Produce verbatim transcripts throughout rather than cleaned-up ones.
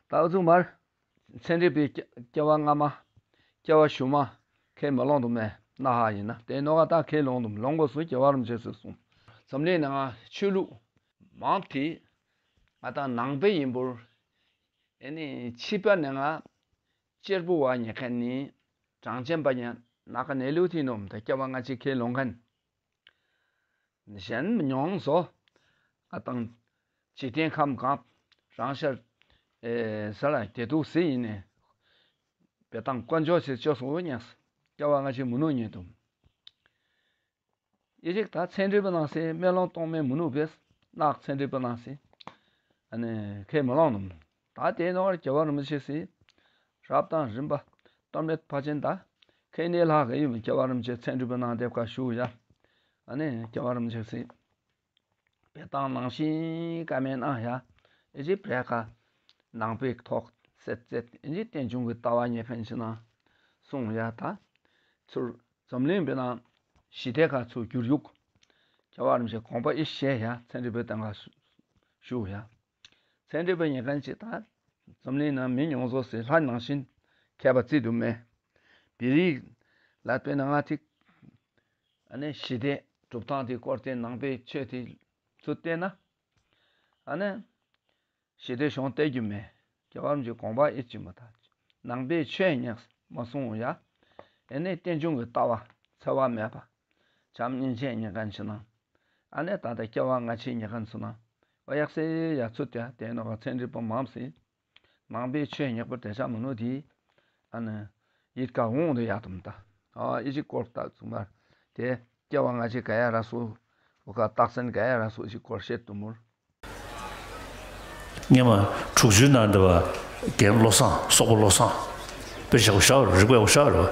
ད་འུ་ཚུགས་མར་ཚན་རིག་པའི་སྐྱེ་སྐྱེ་བ་སྔ་མ། སྐྱེ་བ་གཞུག་མ། ཁས་མི་ལོངས་དུམ་མེ་ན་ཧ་ཡིན་ན་དེ་ནོ་ག་ད་ཁས་ལོངས་དུམ་ལོངས་དགོས་སུ་སྐྱེ་བ་རིམ་བྱེད་སུ་གསུངས། འཛམ་གླིང་ནང་ཆོས་ལུགས་མང་དེ་ང་དང་ནང་པའི་ཡིན་པོར། ཨེ་ནི་ཕྱི་པ་ནས་ང་གཅེར་བུ་བ་ཉེ་མཁན་ནི་གྲངས་ཅན་པ་ཉ་ན་ཀ་ནེ་ལུ་ཐི་ནོམ་ད་སྐྱེ་བ་སྔ་ཕྱི་ཁས་ལོངས་མཁན། གཞན་མི་ཉུང་སོ། ང་དང་། འཇིག་རྟེན་ཁམས་གང་། རང་ཤར། ཨེ་ས་ལ་དེ་དུག་སེ་ཡིན་ནས། བེ་ཏང་དཀོན་མཆོག་ཞེས་བཅོས་སོ་ཉག་སྐྱེ་བ་སྔ་ཕྱི་མི་ནུ་ཉེ་དུ། ཡེ་ཤེས་ད་ཚན་རིག་པ་ནང་སེ་སྨོན་ལམ་གཏོང་མེད་མི་ནུ་བེས་ནག་ཚན་རིག་པ་ནང་སེ། ཨ་ནི་ཁས་མི་ལོངས་ནུ། ད་དེ་ནོར་སྐྱེ་བ་རིན་པོ་ཆེ་སེ། རབ་དང་རིམ་པ། གཏོར་མེད་ཕ་ཆེན་ད། ཁས་ནི་ལྷག་གི་ཡིན་སྐྱེ་བ་རིན་པོ་ཆེ་ཚན་རིག་པ་ནང་དེབ་ཁ་ཞུ་ཡ། ཨ་ནི་སྐྱེ་བ་རིན་པོ་ཆེ་སེ། བེ་ཏང་ནང་བཞིན་བཀའ་མའི་ནང་ཡ། ཨེ་ཅི་བེ་ཀ་ནང་པའི་ཐོག་སེ་ཙེ་ཨེ་ཅི་རྟེན་འབྱུང་གི་ལྟ་བ་ཉེ་ཕན་ཕྱི་ནང་གསུང་ཡ་ད། ཚུར་འཛམ་གླིང་བེ་ནང་ཞི་བདེ་ཁ་ཚུར་བསྒྱུར་ཡུག་སྐྱེ་བ་རིམ་བཞིན་དགོངས་པ་ཨི་ཤེ་ཡ་ཚན་རིག་པའི་སྟེང་ཁ་ཞུ་ཡ། ཚན་རིག་པའི་ཉེ་ཕན་ཅི་ད། འཛམ་གླིང་ནང་མི་ཉུང་ཚོ་སེ་ལྷ་ནང་བཞིན་མཁས་པ་བརྩི་དུ་མེད། བི་རིག་ལ་དཔེར་ན་ང་ཐིག་ཨ་ནི་ཞི་བདེ་གྲུབ་སྟངས་དེ་སྐོར་དེ་ནང་པའི་ཆོས་དེ་ཚུར་བལྟས་ན། ཨ་ནི་ཞི་བདེ་གཞུང་བལྟས་རྒྱུ་མེད། སྐྱེ་བ་རིམ་གྱི་དགོངས་པ་ཨེ་ཅི་མ་ཐག་ནང་པའི་ཆོས་ཉག་མ་གསུང་ཡ། ཨེ་ནི་རྟེན་འབྱུང་གི་ལྟ་བ་འཚེ་བ་མེད་པ། བྱམས་སྙིང་རྗེ་ཉེ་མཁན་ཕྱི་ནང་། ཨ་ནི་ད་ལྟ་སྐྱེ་བ་སྔ་ཕྱི་ཉེ་མཁན་ཚུ་ན། ཨོ་ཡག་སེ་ཡ་ཚུར་བལྟས་དེ་ནོ་ག་ཚན་རིག་པ་མང་སེ། ནང་པའི་ཆོས་ཉག་པོ་དེ་ཆ་མི་ནུ་དེ། ཨ་ནི། ཡིད་ཀ་འོང་དུ་ཡག་དུམ་ད། ཨ་ཨི་ཅི་སྐོར་ད་ཚུ་མར། དེ་སྐྱེ་བ་སྔ་ཕྱི་ག་ཡ་ར་སོ། འོ་ཀ་རྟགས་མཚན་ག་ཡ་ར་སོ་ཨི་ཅི་སྐོར་བཤད་དུ་མུར། སྔོན་མ་དྲུག་ཅུའི་ནང་འདི་བ་རྒན་བློ་བཟང་སོག་པོ་བློ་བཟང་དཔེ་བཞག་པོ་བཞག་རེད་རིག་པའི་འོ་བཞག་རེད་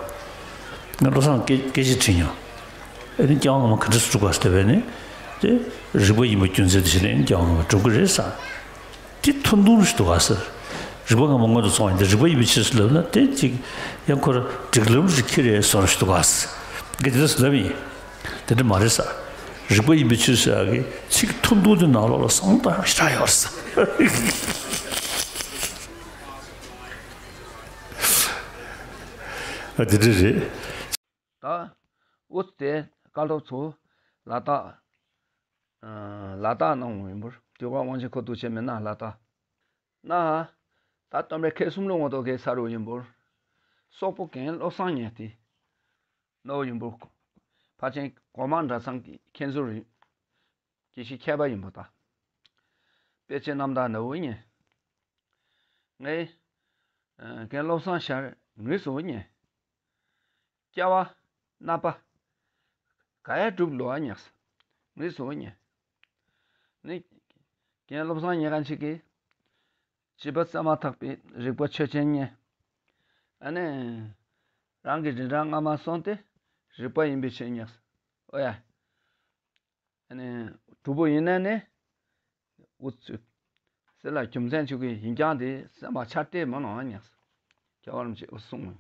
བ། ངས་བློ་བཟང་སྐད་སྐད་ཆ་དྲིས་མྱོང་། ཨེ་ནི་སྐྱེ་བ་སྔ་མ་ག་འདྲ་སུ་ག་སུ་དེ་བས་ནི་དེ་རིག་པ་ཡིན་པ་རྒྱུ་མཚན་དེ་བྱས་ནས་ཨེ་ནི་སྐྱེ་བ་སྔ་མ་གྲུབ་ཀྱི་རེད་ས། དེ་ཐུང་ཐུང་ཞིག་འདུག་ག་ཟེར། རིག་པ་སྔ་མ་སྔོན་དུ་སོང་བ་ཡིན་ཏེ་རིག་པ་ཡིན་པའི་ཕྱིར་ཟེར་ལབ་ན་དེ་ཅིག་ཡང་ཁོ་ར་སྒྲིག་ལམ་ཞིག་ཁྱེར་རེ་སོང་ཞིག་འདུག་ག་ཟེར། ངས་དེ་འདྲ་ཟེར་ལབ་ཡིན། དེ་འདྲ་མ་རེད་ས། རིག་པ་ཡིན་པའི་ཕྱིར་ཟེར་ཡག་གི་ཚིག་ཐུང་ཐུང་དེ་ནང་ལོགས་ལ་བསམ་བློ་བཏང་ཡག་ཞེ་དྲག་ཡོད་རེད་ས། ཨ་དེ་འདྲ་རེད། ད་ཨུ་ཚུགས་དེ་བཀའ་སློབ་ཚོ་ལ་དྭགས། ལ་དྭགས་གནང་བ་ཡིན་པར་དུས་འཁོར་དབང་ཆེན་ཁོ་ཐུག་ཆེན་མེད་ན་ལ་དྭགས། ན་ཧ། ད་སྟོན་པའི་ཁལ་གསུམ་ལོ་ངོ་ཏོག་གེ་ས་རུ་ཡིན་པར། སོག་པོ་རྒན་བློ་བཟང་ཉེ་ཏི། ནོ་ཡིན་པར། ཕ་ཆེན་གོ་མང་གྲྭ་ཚང་གི་མཁན་ཟུར་ཡིན། དགེ་བཤེས་མཁས་པ་ཡིན་པ་དང་། དཔེ་ཆའི་རྣམ་ཐར་ནོ་ཡིན། ངས། རྒན་བློ་བཟང་ཤར་ངུས་སོ་ཉེ། སྐྱ་བ། སྣ་པ། ག་ཡ་སྒྲུབ་ལོ་ཨ་ཉགས། ངུས་སོ་ཉེ། ནི། རྒན་བློ་བཟང་ཉེ་ག་ཅིག་གིས། བྱིས་པ་བཙས་མ་ཐག་པའི་རིག་པ་ཆོས་ཅན་ཉེ། ཨ་ནི། རང་གི་རིན་ཐང་སྔ་མ་སོང་སྟེ། རིག་པ་ཡིན་པའི་ཕྱིར་ཉགས། ཨོ་ཡ། ཨ་ནི། གྲུབ་པོ་ཡིན་ན་ནི། ཨུ་ཚུགས། ཟེར་ལ་རྒྱུ་མཚན་ཆོས་ཀྱི་ཡིན་ཀྱང་དེ་སེམས་པ་ཆ་སྤྲད་མ་གནང་ཉགས། སྐྱེ་བ་རིམ་བཞིན་ཨུ་གསུང་ངོ་།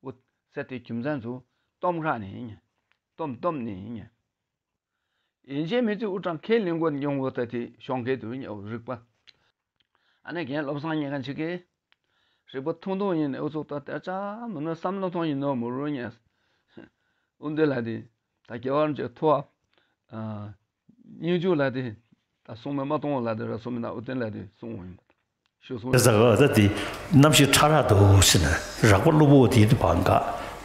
ཨུ་ཟེར་དེ་རྒྱུ་མཚན་ཚོ་སྟོམ་ཁ་ནས་ཡིན། སྟོམ་སྟོམ་ནས་ཡིན། ཡིན་གཅིག་མིན་གཅིག་ཨུ་ཀྲང་ཁས་ལེན་དགོས་ཡོང་བ་ད་དེ་ཤོང་མཁན་དུ་ཉག་རིག་པ། ཨ་ནི་རྒན་བློ་བཟང་ཉེ་ག་ཅིག་གིས། རིག་པ་ཐུང་ཐུང་ཡིན་ནས་ཨུ་ཚུགས་ད་དེ་ཅག་མི་ནོར་བསམ་བློ་ཐོང་ཡིན་ནོ་མུ་རུ་ཉགས། ཨུ་འདི་ལ་དེ། ད་རྒྱལ་བ་རིན་པོ་ཆེ་ཐུ་བ། སྙིང་རྗེ་ལ་དེ། ད་སྲུང་མས་མ་གཏོང་བ་ལ་དེ་ར་སྲུང་མས་ན་ཨུ་ཏན་ལ་དེ་སྲུང་བ་ཡིན་པ། ཞུ་སོང་། དེ་ཟ་ག་ད་དེ་རྣམ་ཤེས་ཕྲ་རགས་འདུག་ཟེར་ན་རགས་པ་གློ་བུར་དེ་དུ་བང་ག་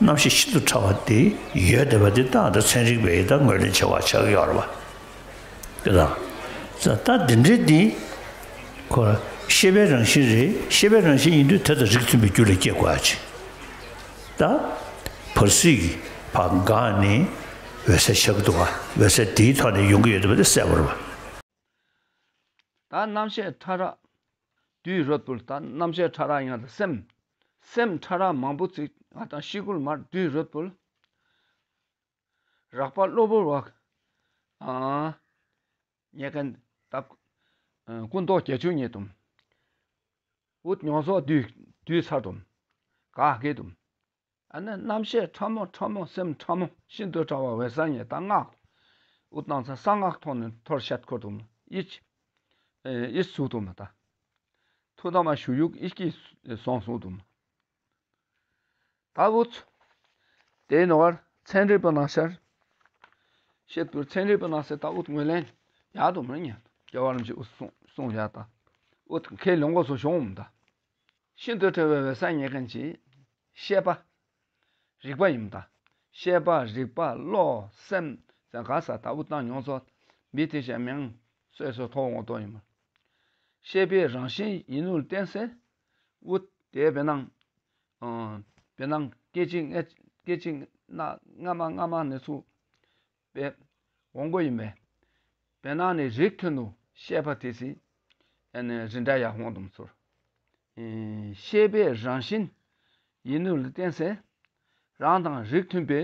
རྣམ་ཤེས་ཤིན་ཏུ་ཕྲ་བ་དེ་ཡོད་བསྡད་པ་དེ་ད་ད་ཚན་རིག་པས་ད་ངོས་ལེན་བྱ་བ་ཆགས་ཡོད་རེད་བ། དེ་དང་། ད་འདི་འདྲའི་འདི། ཁོ་ཤེས་པའི་རང་བཞིན་རེད། ཤེས་པའི་རང་བཞིན་ཡིན་དུས་དེ་དང་རིགས་མཐུན་པའི་རྒྱུ་ལ་སྐྱེ་དགོས་ཡ་ཅིག་ད། བར་སྲིད་ཀྱི་བར་འགག་ནི་འོད་གསལ་ཆགས་ཀྱི་འདུག་བ། འོད་གསལ་དེའི་ཐོག་ནས་ཡོང་གི་ཡོད་འདུག་པ་དེ་གསལ་པོ་རེད་བ། ད་རྣམ་ཤེས་ཕྲ་རགས་དུས་རོད་པོལ། ད་རྣམ་ཤེས་ཕྲ་རགས་ཡང་ད་སེམས། སེམས་ཕྲ་རགས་མང་པོ་ཅིག་ང་དང་ཤི་ཁུལ་མར་དུས་རོད་པོལ། རགས་པ་གློ་བུར་བ། ཨ། ཉེ་གན་དབ། ཀུན་རྟོག་བརྒྱད་ཅུ་ཉེ་དུམ། ཨུད་མྱོང་ཚོགས་དུས་དུས་ཚར་དུམ། ག་གེ་དུམ། ཨ་ནི་རྣམ་ཤེས་ཕྲ་མོ་ཕྲ་མོ་སེམས་ཕྲ་མོ་ཤིན་ཏུ་ཕྲ་བ་འོད་གསལ་ཉེ་ད་སྔགས། ཨུད་ནང་ཚ་གསང་སྔགས་ཐོག་ནས་ཐོར་ཤད་འཁོར་དུམ་ཨིཆ། ཨིཆ་ཚུགས་དུམ་ད། ཐུགས་དམ་ཞུ་ཡུག་ཨི་ཀི་སོང་སོང་དུམ། ད་འུ་ཚོ་དེའི་ནོར་ཚན་རིག་པ་ནང་ཤར། བཤད་པར་ཚན་རིག་པ་ནང་ཟེར་ད་འུ་ཚོ་ངོས་ལེན་ཡག་དུ་མི་ཉན། རྒྱལ་བ་རིན་པོ་ཆེ་འུ་ཚོ་གསུང་གསུང་ཡག་ད། འུ་ཚོ་ཁས་ལེན་དགོས་སུ་བྱུང་འོང་ད། ཤིན་ཏུ་ཕྲ་བའི་འོད་གསལ་རྙེད་མཁན་གྱི་ཤེས་པ། རིག་པ་ཡིན་ད། ཤེས་པ་རིག་པ་བློ་སེམས་ཟེར་ག་ས་ད་འུ་ཚོ་ནང་མྱོང་ཚོ་མི་དེ་ཞེས་མིང་སོ་སོ་ཐོག་འོང་དོ་ཡིན་མ། ཤེས་པའི་རང་བཞིན་ཡིན་ནོར་བརྟེན་སེ། འུ་དེ་བེ་ནང་། ཨང་། བེ་ནང་སྐད་ཅིག་སྐད་ཅིག་ན་སྔ་མ་སྔ་མ་ནས་ཚུགས་པའི་འོང་སྒོ་ཡིན་པས། བེ་ནང་ནས་རིགས་མཐུན་དུ་ཤེས་པ་དེ་སྲིད། ཨ་ནི་རིགས་འདྲ་ཡག་ཧོང་དུ་ཚུར། ཤེས་པའི་རང་བཞིན་ཡིན་ནོར་ལ་བརྟེན་སེ། རང་དང་རིགས་མཐུན་པའི་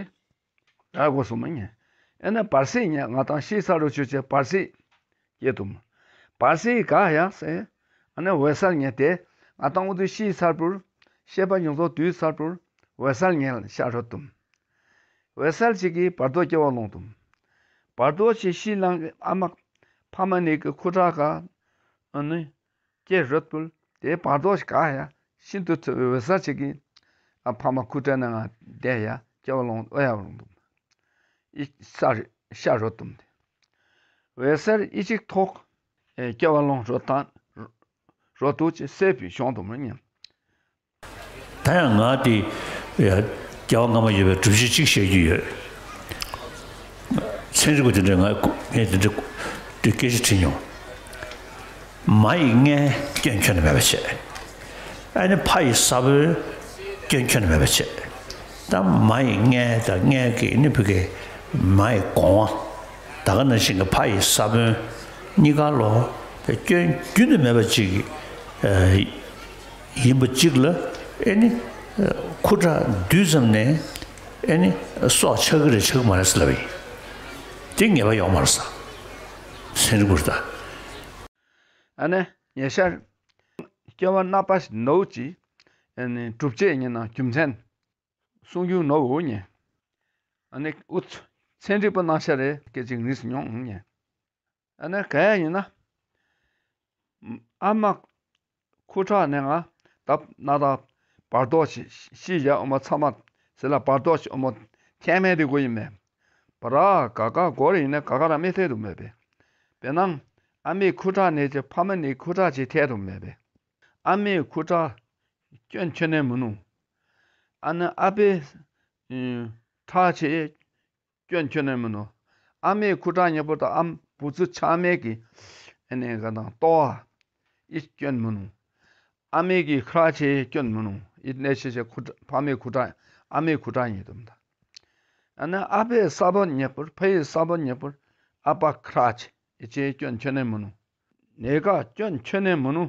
ར་གོ་སུ་མ་ཉན། ཨེ་ན་བར་སྲིད་ཉན་ང་དང་ཤེས་ས་རུ་ཆུ་ཆེ་བར་སྲིད་སྐྱེ་དུམ། བར་སྲིད་ག་ཡ་སེ། ཨ་ནི་འོད་གསལ་ཉན་ཏེ། ང་དང་འུ་དུ་ཤེས་ཚར་པུར། ཤེས་པ་ཉོང་ཚོ་དུས་ཚར་པུར། འོད་གསལ་ཉན་ཤ་རོ་དུམ། འོད་གསལ་ཅིག་གིས་བར་དོ་སྐྱེ་བ་ལོང་དུམ། བར་དོ་ཆེ་ཤི་ལང་གི་ཨ་མ། ཕ་མ་ནི་གི་ཁུ་ཁྲག་ག་ཨ་ནི། སྐྱེ་རོད་པུལ། དེའི་བར་དོ་ཞིག་ག་ཡ། ཤིན་ཏུ་ཐུ་བའི་འོད་གསལ་ཅིག་གིས། ཨ་ཕ་མ་ཁུ་ཁྲག་ནང་ང་བསྡད་ཡ་སྐྱེ་བ་ལོང་ཨོ་ཡ་ལོང་དུམ། ཨི་ས་རི་ཤ་རོ་དུམ་དེ། འོད་གསལ་ཨི་ཅིག་ཐོག་ཨེ་སྐྱེ་བ་ལོང་རོ་དང་། རོ་དུ་ཅི་སེ་བི་ཤོང་དུམ་མི་ཉན། ད་ཡང་ང་དེ་སྐྱེ་བ་སྔ་མ་ཡོད་པའི་སྒྲུབ་བྱེད་གཅིག་བཤད་རྒྱུ་ཡོད། ཚན་རིག་པ་དེ་འདྲ་ང་ངས་དེ་འདྲ་དུས་སྐད་ཆ་དྲིས་མྱོང་། མ་ཡི་མངལ་སྐྱོན་ཁྱོན་ནས་མེད་པ་བྱས། ཨ་ནི་ཕ་ཡི་ས་བོན་སྐྱོན་ཁྱོན་ནས་མེད་པ་བྱས། ད་མ་ཡི་མངལ་དང་མངལ་གྱི་ནི་བུ་གའི་མ་ཡི་སྒོ་ང་། ད་ག་ནང་བཞིན་གྱི་ཕ་ཡི་ས་བོན་གཉིས་ཀ་ལོ་སྐྱོན་རྒྱུན་དུ་མེད་པ་ཅིག་ཡིན་པ་གཅིག་ལ་ཨེ་ནི་ཁུ་ཁྲག་འདུས་ཙམ་ནས་ཨེ་ནི་སྲོག་ཆགས་ཀྱི་རེད་ཆགས་ཀྱི་མ་རེད་ཟེར་ལབ་ཡིན། དེ་ངེས་པ་ཡོང་མ་རེད་ས། ཚན་རིག་པར་ད། ཨ་ནི་ཉེ་ཤར་སྐྱེ་བ་སྣ་པ་ཞིག་ནོ་ཅི་ཨེ་ནི་གྲུབ་ཆའི་ཉིན་ནང་རྒྱུ་མཚན་གསུང་རྒྱུ་ནོ་འོ་ཉེ། ཨ་ནི་ཨུ་ཚོ་ཚན་རིག་པ་སྣང་ཤར་རེ་སྐད་ཅིག་རིས་མྱོང་ཉེ། ཨ་ནི་ག་ཡ་ཡིན་ན། ཨ་མ་ཁུ་ཁྲག་ནས་ང་ད་ན་ད་བར་དོ་ཞི་ཞི་ཡ་ཨོ་མ་ཚ་མ་ཟེར་ལ་བར་དོ་ཞི་ཨོ་མ་ཁྱད་མེད་དེ་གོ་ཡིན་མེད། བ་ར་ག་ག་གོ་རེ་ཡིན་ན་ག་ག་ར་མེད་ཐད་དུ་མེད་པས། བེ་ནང་ཨ་མའི་ཁུ་ཁྲག་ནས་ཀྱི་ཕ་མ་ནས་ཁུ་ཁྲག་ཅིག་ཐད་དུ་མེད་པས། ཨ་མའི་ཁུ་ཁྲག་སྐྱོན་ཆེ་ནས་མི་ནུ། ཨ་ནི་ཨ་ཕའི་ཁྲག་ཆེ་སྐྱོན་ཁྱོན་ནས་མི་ནུ། ཨ་མའི་ཁུ་ཁྲག་ཉེ་པོ་དང་ཨམ་བུ་ཚུ་ཆགས་མེད་ཀྱི་ཨེ་ནས་ག་དང་ལྟོ་བ་ཨི་སྐྱོན་མི་ནུ། ཨ་མའི་གི་ཁྲག་ཆེ་སྐྱོན་མི་ནུ། ཨི་གནས་ཆེ་ཆེ་ཁུ་ཁྲག་ཕ་མའི་ཁུ་ཁྲག་ཨ་མའི་ཁུ་ཁྲག་ཉེ་དུམ་ད། ཨ་ནི་ཨ་ཕའི་ས་བོན་ཉེ་པོར་ཕ་ཡི་ས་བོན་ཉེ་པོར་ཨ་ཕ་ཁྲག་ཆེ་ཨི་ཆེ་སྐྱོན་ཁྱོན་ནས་མི་ནུ། ནས་ཀ་སྐྱོན་ཁྱོན་ནས་མི་ནུ།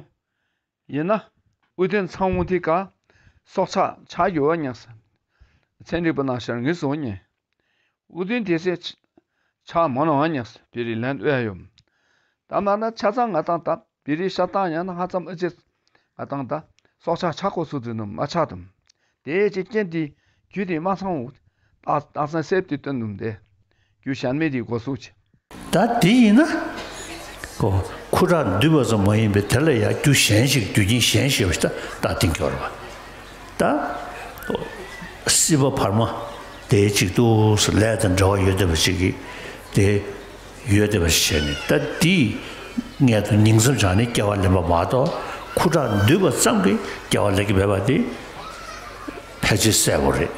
ཡིན་ན། ཨུ་ཏན་ཚང་བོ་དེ་ཀ་སྲོག་ཆགས་ཆགས་ཡོད་བ་ཉག་སེ། ཚན་རིག་པ་ནང་ཤར་ངེས་སོ་ཉེ། ཨུ་ཏན་དེ་སེ་ཆགས་མ་ནོ་བ་ཉག་སེ་བེ་རི་ལན་ཨོ་ཡ་ཡོམ། ད་མ་ན་ཆ་ཚང་ང་དང་ད་བེ་རི་ཤ་སྟག་ཡང་ན་ཧ་ཙམ་ཨ་ཅེ། ང་དང་ད་སྲོག་ཆགས་ཆགས་གོ་སུ་དུ་ནུ་མ་ཆགས་དུམ། དེ་ཅི་རྐྱེན་དེ་རྒྱུ་དེ་མ་ཚང་བོ། ཏག་ཏག་སང་སེབ་དེ་སྟོན་དུམ་དེ། རྒྱུ་གཞན་མེད་དེ་གོ་སུ་ཆེ། ད་དེ་ཡིན་ན། ཁོ་ཁུ་ཁྲག་འདུས་པ་ཙམ་མ་ཡིན་པའི་དེ་ལ་ཡང་རྒྱུ་གཞན་ཞིག་རྒྱུ་རྐྱེན་གཞན་ཞིག་ཡོད་པ་ཞིག་ད་ད་དེང་གི་བར་བ། ད་སྲིད་པ་བར་མ་དེའི་གཅིག་ཏུ་ལས་དང་འབྲེལ་བ་ཡོད་བསྡད་པ་ཞིག་གིས་དེ་ཡོད་བསྡད་པ་ཞིག་བྱས་ནས་ད་དེའི་མངལ་དུ་ཉིང་མཚམས་སྦྱར་ནས་སྐྱེ་བ་ལེན་པ་མ་གཏོགས་ཁུ་ཁྲག་འདུས་པ་ཙམ་གྱིས་སྐྱེ་བ་ལེན་གྱི་མེད་པ་དེ་ཕལ་ཆེར་གསལ་པོ་རེད།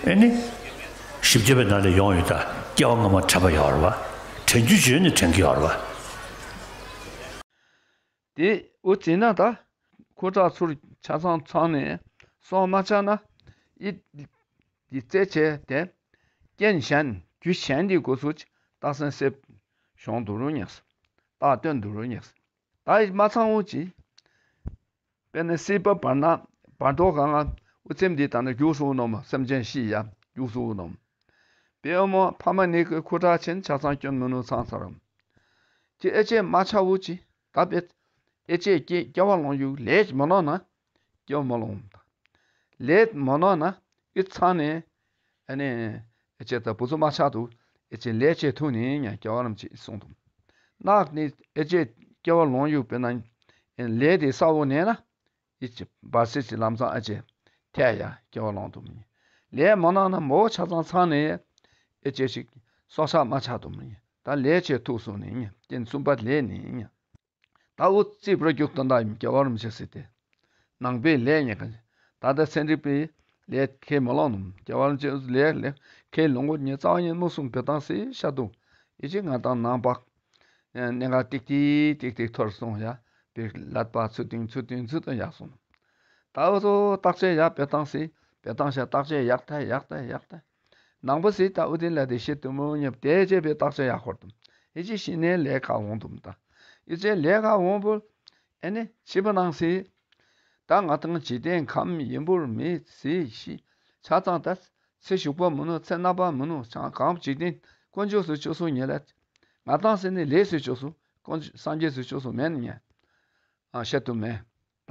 ཨེ་ནི། བཞི་བརྒྱ་པའི་ནང་ལ་ཡོང་ཡོད་ད་སྐྱེ་བ་སྔ་མ་དྲན་པ་ཡོད་རེད་བ། དྲན་རྒྱུ་བརྗོད་ནས་དྲན་གྱི་ཡོད་རེད་བ། དེ་འུ་བྱས་ན་ད་ཁོ་ཁྲག་ཚུར་ཆ་ཚང་ཚང་ནས་སྲོག་མ་ཆགས་ན་ཨི་དེ་རྩད་བྱས་ཏེ་རྐྱེན་གཞན་རྒྱུ་གཞན་དེ་གོ་སུ་ཅི་རྟགས་མཚན་སེབ་བྱུང་འདུག་རུང་ཉག་རྟགས་སྟོན་འདུག་རུང་ཉག་ད་ཨི་མ་ཚང་འུ་ཅི། དཔེར་ན་སྲིད་པ་བར་ན་བར་དོ་གང་ང་དབུ་ཚེམ་འདི་དང་ན་རྒྱུགས་སུ་ནོམ་སེམས་ཅན་ཤི་ཡ་རྒྱུགས་སུ་ནོམ། དཔེ་ཨོ་མོ་ཕ་མ་ནི་ཀི་ཁུ་ཁྲག་ཆེན་ཆ་ཚང་སྐྱོན་མི་ནུ་ཚང་ཚར་རམ། ཅི་ཨེ་ཅེ་མ་ཆ་བུ་ཅི་ད་པེ་ཨེ་ཅེ་སྐྱེ་སྐྱེ་བ་ལོང་ཡུག་ལས་མ་ནོ་ན་སྐྱེ་བ་མ་ལོང་། ལས་མ་ནོ་ན་ཨི་ཚང་ནས་ཨ་ནི་ཨེ་ཅེ་ད་བུ་ཚོ་མ་ཆ་དུ་ཨེ་ཅེ་ལས་ཅེ་ཐུ་ནི་ཉ་སྐྱེ་བ་རམ་ཅི་གསུང་དུ་ནག་ནི་ཨེ་ཅེ་སྐྱེ་བ་ལོང་ཡུག་པེ་ན། ལས་དེ་གསལ་བོ་ནས་ན། ཨི་ཅི་བར་སྲིད་ཀྱི་ལམ་སང་ཨ་ཅེ་ཐད་ཡ་སྐྱེ་བ་ལོང་དུ་མི། ལས་མ་གནང་ན་མོ་ཆ་ཚང་ཚང་ནས་ཨེ་ཅེ་ཞིག་སྲོག་ཆགས་མ་ཆགས་དུ་མི། ད་ལས་ཆེ་ཐུག་སོང་ནས་ཉེ་རྐྱེན་གསུམ་པ་ལས་ནས་ཉེ། ད་འུ་ཙི་པྲ་རྒྱུག་སྟོན་ད་ཡིན་སྐྱེ་བ་རིམ་བཞིན་སྲིད་དེ། ནང་པའི་ལས་ཉེ་ག་ད་ལྟ་ཚན་རིག་པའི་ལས་ཁས་མ་ལོང་ནམ་སྐྱེ་བ་རིམ་བཞིན་ལས་ལས་ཁས་ལོང་གོ་ཉེ་རྩ་བ་ཉིད་མུ་གསུམ་བེ་ཏང་སི་ཤ་དུ་ཨི་ཅི་ང་དང་ནང་པ། གནད་འགག་ཏིག་ཏིག་ཏིག་ཏིག་ཐོར་སོང་ཡ། བེ་ལད་པ་ཚུ་ཏིང་ཚུ་ཏིང་ཚུ་ཏིང་ཡག་སོང་། ད་འུ་ཚོ་བརྟག་དཔྱད་ཡག་བེ་ཏང་སི་བེ་ཏང་ཤ་བརྟག་དཔྱད་ཡག་ཐ་ཡག་ཐ་ཡག་ཐ། ནང་པ་སི་ད་འུ་དིན་ལ་དེ་ཤེད་དུ་མོ་ཉབ་དེ་རྗེས་བེ་བརྟག་དཔྱད་ཡག་ཁོར་དུམ། ཨི་ཅི་ཤི་ནས་ལས་ཁ་འོང་དུམ་ད། ཨི་ཅི་ལས་ཁ་འོང་བུ། ཨེ་ནི་ཕྱི་པ་ནང་སི། ད་ང་དང་འཇིག་རྟེན་ཁམས་ཡིན་པོར་མི་སྲིད་ཤི། ཆ་ཚང་ད་ཚེ་ཞུགས་པ་མིན་ནོ་ཚེ་རྣམ་པ་མིན་ནོ་ཆང་གང་འཇིག་རྟེན་དཀོན་མཆོག་སུ་བཅོས་སུ་ཉེ་ལ། ང་དང་སེ་ནི་ལས་སུ་བཅོས་སུ་དཀོན་མཆོག་སངས་རྒྱས་སུ་བཅོས་སུ་མེད་ནི་ཉེ། ཨ་བཤད་དུ་མེད། ད་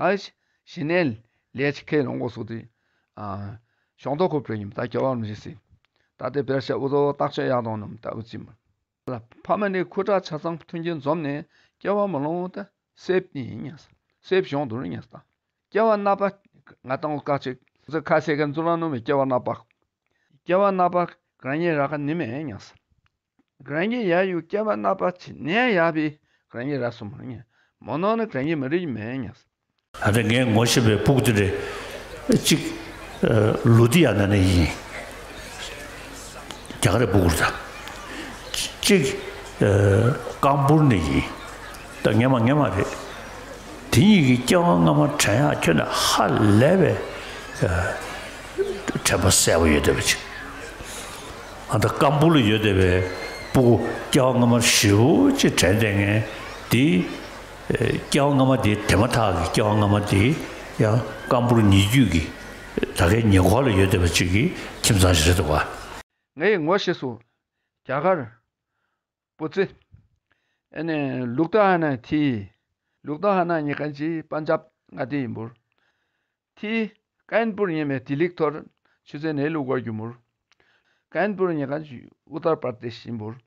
ཞི་ནས་ལས་ཅི་ཁས་ལོང་གོ་སུ་དེ། ཨ་ཤོང་ཐོག་ཁོ་བྲོས་ཉིམ་ད་སྐྱེ་བ་མི་ཤི་སྲིད། ད་དེ་བེར་ཤ་འུ་ཚོ་བརྟག་དཔྱད་ཡག་དང་ནམ་ད་འུ་ཅི་མ། ལ་ཕ་མ་ནི་ཁུ་ཁྲག་ཆ་ཚང་མཐུན་རྐྱེན་འཛོམས་ནས་སྐྱེ་བ་མ་ལོང་ད་སེབ་ནི་ཡིན་ཉེ་ས། སེབ་བྱུང་དུ་རུ་ཉེ་ས། སྐྱེ་བ་རྣམ་པ་ང་དང་བཀག་ཅིག་ཁ་སེ་གན་ཙུ་ར་ནུ་མི་སྐྱེ་བ་རྣམ་པ། སྐྱེ་བ་རྣམ་པ་གང་ཉེ་ར་ཁ་ནི་མེད་ཉེ་ས། གང་ཉེ་ཡ་ཡུ་སྐྱེ་བ་རྣམ་པ་ཆེ་ནས་ཡ་བི་གང་ཉེ་ར་སུ་མ་ཉེ་མོ་ནོ་ནི་གང་ཉེ་མི་རིགས་མེད་ཉེ་ས། ད་ལྟ་ངས་ངོ་ཤེས་པའི་སྤུ་གུ་དེ་རེད། གཅིག་ལུ་དི་ཡ་ན་ནས་ཡིན། རྒྱ་གར་རི་སྤུ་གུ་རེད་ད། གཅིག་ཀམ་པུར་ནས་ཡིན། ད་ངས་མ་ངས་མ་རེད། དེ་གཉིས་ཀྱི་སྐྱེ་བ་སྔ་མ་དྲན་ཡག་ཁྱོན་ནས་ཧ་ལས་པའི་དྲན་པ་གསལ་པོ་ཡོད་བསྡད་པ་ཅིག་ཨ་ད་ཀམ་པུར་ལ་ཡོད་བསྡད་པའི་སྤུ་གུ་སྐྱེ་བ་སྔ་མ་ཞེ་པོ་ཅིག་དྲན་བསྡད་མཁན་དེ། སྐྱེ་བ་སྔ་མ་དེ་དེ་མ་ཐག་གི་སྐྱེ་བ་སྔ་མ་དེ་ཡང་ཀམ་པུར་ཉེ་བརྒྱུད་ཀྱི་ད་གའི་ཉེ་འཁོར་ལ་ཡོད་བསྡད་པ་ཅིག་གི་ཁྱིམ་ཚང་ཞིག་རེད་འདུག་ག་ངའི་ངོ་ཤེས་སུ་རྒྱ་གར་པུ་ཙི། ཨེ་ནས་ལུག་ཏ་ཧ་ན་ཐི། ལུག་ཏ་ཧ་ན་ཉེ་གན་ཅི་པན་ཇབ་ང་དེ་ཡིན་པུར། ཐི་ཀན་པུར་ཉེ་མེ་ཐི་ལིག་ཐོར་ཆུ་ཚན་ནས་ལུག་གོར་རྒྱུ་མུར། ཀན་པུར་ཉེ་གན་ཅི་ཨུ་ཏར་པར་ཏེ་ཤི་ཡིན་པུར།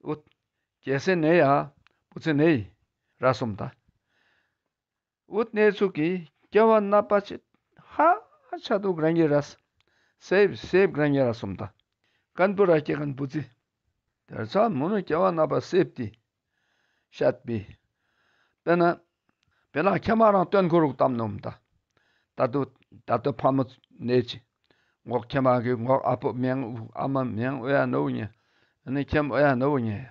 ཨུ། རྒྱལ་སྲས་ནས་ཡ་པུ་ཙི་ནས་ར་སོམ་ད། ཨུ་གནས་ཚུལ་གྱི་སྐྱེ་བ་རྣམ་པ་ཆེ་ཧ་ཆ་དུ་ག་རང་གི་ར་སེབ་སེབ་ག་རང་གི་ར་སོམ་ད། ཀན་པུར་ར་སྐྱེ་གན་པུ་ཙི། དེར་ཚ་མུ་ནུ་སྐྱེ་བ་རྣམ་པ་སེབ་ཏི། ཤད་པི། དཔེར་ན། དཔེར་ན་ཁྱེད་མ་རང་སྟོན་ཁོ་རུ་གཏམ་ནོམ་ད། ད་དུ་ད་དུ་ཕ་མ་ནས་ཅི། ངོག་ཁྱེད་མ་གི་ངོག་ཨ་ཕོ་མེང་ཨ་མ་མེང་ཨོ་ཡ་ནོ་ཉེ། ཨ་ནི་ཁྱེད་ཨོ་ཡ་ནོ་ཉེ།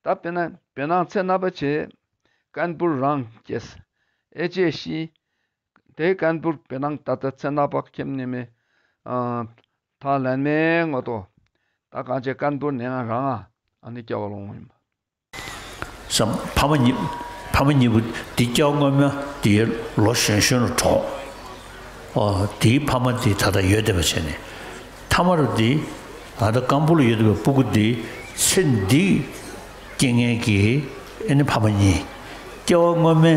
ད་དཔེར་ན་དཔེར་ན་ཚེ་རྣམ་པ་ཆེ། ཀན་པུར་རང་སྐྱེས། ཨེ་ཅེ་ཤི། དེ་ཀན་པུར་དཔེར་ན་ད་ལྟ་ཚེ་རྣམ་པ་ཁྱིམ་ནི་མེ། ཐང་ལན་མེ་ངོ་ཏོ། ད་གང་ཅེ་ཀན་པུར་ནས་ང་རང་ཨ་ནི་སྐྱེ་བ་ལོང་ཡིན་པ། སམ་ཕ་མ་གཉིས། ཕ་མ་གཉིས་པོ་དེ་སྐྱེ་བ་སྔོན་མ་དེའི་ལོ་གཞོན་གཞོན་རུ་གྲོངས། ཨོ་དེའི་ཕ་མ་དེ་ད་ལྟ་ཡོད་བསྡད་པ་བྱས་ནས། ཐ་མ་རུ་དེ་ང་ད་ཀམ་པུ་ལ་ཡོད་བསྡད་པའི་སྤུ་གུ་དེ་ཚེ་འདི་སྐྱེ་མཁན་གྱི་ཨེ་ནི་ཕ་མ་གཉིས། སྐྱེ་བ་སྔོན་མའི་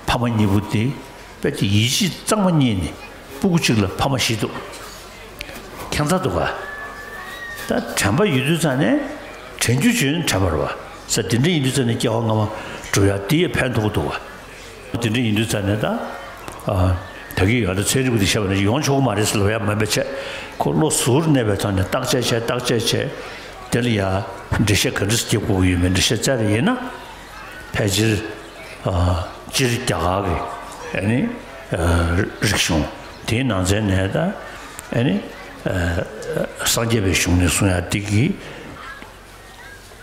ཕ་མ་གཉིས་པོ་དེ། དཔེ་དེ་ཡིད་ཆེས་གཙང་མ་གཉིས་ནི་སྤུ་གུ་གཅིག་ལ་ཕ་མ་བཞི་འདུག་ཁྱད་མཚར་འདུག་ག་ད་དྲན་པ་ཡོད་དུས་ཙང་ནས་དྲན་རྒྱུ་བྱུང་དྲན་པ་རེད་བ། ས་དེ་འདྲ་ཡིན་དུས་ཙང་ནས་སྐྱེ་བ་སྔ་མ་འགྲོ་ཡ་དེ་ཡ་ཕན་ཐོགས་འདུག་ག་དེ་འདྲ་ཡིན་དུས་ཙང་ནས་ད། ཨ། ད་གི་ང་ཚོ་ཚན་རིག་པ་དེ་བཤད་པ་ནི་ཡོང་ཆོག་གི་མ་རེད་ཟེར་ལབ་ཡ་མིན་པ་བྱས། ཁོ་བློ་གཟུར་གནས་པའི་ཐོག་ནས་བརྟག་དཔྱད་བྱས་བརྟག་དཔྱད་བྱས། དེ་ལ་ཡ་འགྲེལ་བཤད་ག་འདྲ་སེ་རྒྱབ་དགོས་ཀྱི་ཡོད་མེད་འགྲེལ་བཤད་བཙལ་རེ་ཡིན་ན། ཕལ་ཆེར། ཨ། སྤྱིར་རྒྱ་གར་གྱི་ཨ་ནི་ཨ་རིག་གཞུང་དེའི་ནང་ཚན་ནས་ད་ཨ་ནི་ཨ་སངས་རྒྱས་པའི་གཞུང་ནས་གསུང་ཡ་དེ་གི་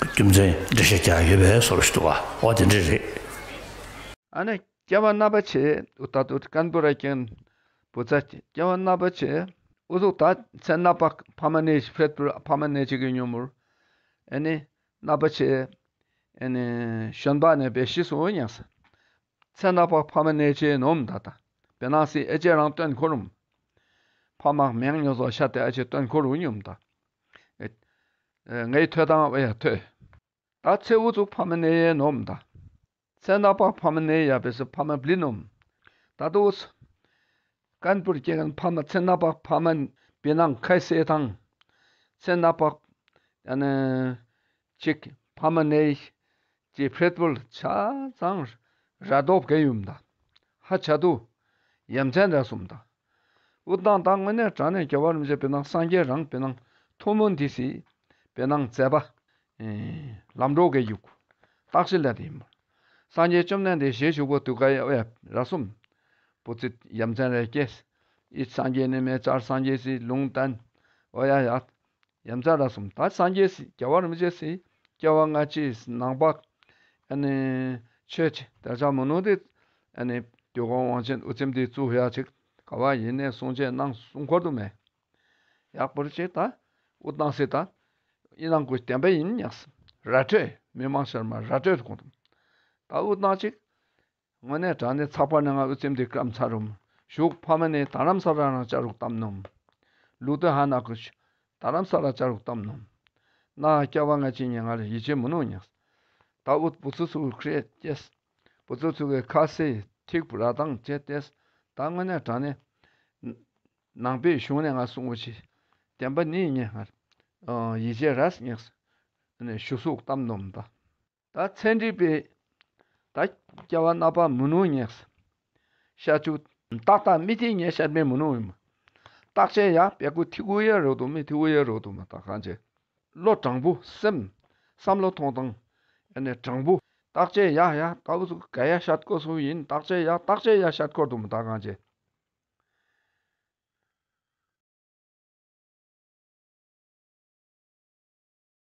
རྒྱུ་མཚན་འགྲེལ་བཤད་རྒྱག་ཡོད་པའི་བཟོ་འདྲ་ཞིག་འདུག་ག་འོ་དེ་འདྲ་རེད། ཨ་ནི་སྐྱེ་བ་རྣམ་པ་ཆེ་ད་དུ་ཀན་པུ་ར་ཀན་བུ་ཚ་སྐྱེ་བ་རྣམ་པ་ཆེ་ཨུ་ཚུགས་ད་ཚེ་རྣམ་པ་ཕ་མ་ནས་ཕྲད་པུར་ཕ་མ་ནས་ཅིག་གི་ཉོ་མུར་ཨ་ནི། རྣམ་པ་ཆེ། ཨེ་ནས་གཞོན་པ་ནས་བེ་ཤི་སོ་ཉང་ས། ཚེ་ན་པ་ཕ་མ་ནས་ཆེ་ནོམ་ད་ད། བེ་ནང་སི་ཨེ་ཅེ་རང་སྟོན་ཁོ་རུམ། ཕ་མ་མེང་ཉོ་ཟོ་ཤ་ཏེ་ཨ་ཅེ་སྟོན་ཁོ་རུ་ཉོམ་ད། ཨེ། ངའི་ཐོས་དང་ཨེ་ཡ་ཐོས། ད་ཚེ་འུ་ཚུགས་ཕ་མ་ནས་ཡེ་ནོམ་ད། ཚེ་ན་པ་ཕ་མ་ནས་ཡ་བེ་སི་ཕ་མ་བླི་ནོམ། ད་དུ་འུ་ཚུགས། ཀན་པུར་སྐྱེ་མཁན་ཕ་མ་ཚེ་ན་པ་ཕ་མ་བི་ནང་ཁའི་སེ་དང་། ཚེ་ན་པ་ཨ་ནི་ཅིག་ཕ་མ་ནས་ཀྱི་ཕྲད་བུལ་ཆ་ཚང་ ར་དོབ་གེ་ཡུམ་ད། ཧ་ཆ་དུ། ཡ་མཚན་ར་གསུམ་ད། འུ་དང་ད་དངོས་གནས་དྲང་གནས་རྒྱལ་བ་རིན་པོ་ཆེ་བེ་ནང་སངས་རྒྱས་རང་བེ་ནང་ཐུན་མོང་འདི་སི་བེ་ནང་མཛད་པ། ལམ་འགྲོ་གེ་ཡུག་རྟགས་ཤིག་ལ་དེ་ཡིན་པ། སངས་རྒྱས་བཅོམ་ལྡན་འདས་ཞེས་བཞུགས་པ་དུས་ཀ་ཡ་ཨོ་ཡ་ར་གསུམ། བུ་ཚེ་ཡ་མཚན་ར་སྐྱེས། ཨི་སངས་རྒྱས་ནི་མེ་ཙར་སངས་རྒྱས་སི་ལུང་བསྟན། ཨོ་ཡ་ཡ། ཡ་མཚན་ར་གསུམ་ད་སངས་རྒྱས་སི་རྒྱལ་བ་རིན་པོ་ཆེ་སི་སྐྱེ་བ་སྔ་ཕྱི་ནང་པ། ཨ་ནི་ཆོས་ཅི་དེ་ཆ་མོ་ནོ་དེ། ཨ་ནི་དུས་འཁོར་དབང་ཆེན་དབུ་ཚེམ་དེ་བཙུགས་ཡ་ཅིག་ག་བ་ཡིན་ནས་གསུང་ཆེན་གནང་གསུང་འཁོར་དུ་མེད། ཡག་པོ་ཅིག་ད། འུ་དང་སི་ད། ཨི་ནང་ཀུ་བསྟན་པ་ཡིན་ཉག་སི་ར་སྤྲོད་མི་མང་ཤར་མ་ར་སྤྲོད་དུ་གོང་དུ། ད་འུ་དང་ཅིག་དངོས་གནས་དྲང་གནས་ཚགས་པར་ནས་ང་དབུ་ཚེམ་འདི་བཀྲམ་ཚར་རུང་། གཞུག་ཕ་མ་ནི་རྡ་རམ་ས་ལ་རང་བཅའ་རུག་གཏམ་ནོམ། ལུག་ཏུ་ཧ་ན་ཀུ་ཤ། རྡ་རམ་ས་ལ་བཅའ་རུག་གཏམ་ནོམ། ན་སྐྱ་བ་ང་ཅི་ཉེ་ང་ལ་ཡིད་ཆེས་མི་ནུ་ཉག་ད་འུ་བུ་ཚུ་ཚུ་ཁྲེ་ཅེས། བུ་ཚུ་ཚུ་གི་ཁ་སེ་ཐིག་པུ་ར་དང་བཅས་ཏེས། ད་དངོས་གནས་དྲང་གནས། ནང་པའི་གཞུང་ནས་ང་གསུང་བ་ཞིག་བསྟན་པ་ནི་ཉེ་ང་། ཡིད་ཆེས་ར་ཉག་ཞུ་སུག་གཏམ་ནོམ་ད། ད་ཚན་རིག་པའི། ད་སྐྱ་བ་སྣ་པ་མུ་ནུ་ཉེགས། ཤ་ཆུ། ཏག་ཏག་མི་ཐི་ཉེ་ཤར་མེ་མུ་ནུ་ཡིན་མ། བརྟག་དཔྱད་ཡ་པེ་ཀུ་ཐི་གུ་ཡ་རོ་དུ་མི་ཐི་གུ་ཡ་རོ་དུ་མ་ད་གང་ཅེ། བློ་དྲང་པོ་སེམས། བསམ་བློ་ཐོང་ཐང་། ཨ་ནི་དྲང་པོ། བརྟག་དཔྱད་ཡ་ཡ་ད་འུ་ཚུ་ག་ཡ་ཤར་སྐོར་སུ་ཡིན་བརྟག་དཔྱད་ཡ་བརྟག་དཔྱད་ཡ་ཤར་སྐོར་དུ་མ་ད་གང་ཅེ།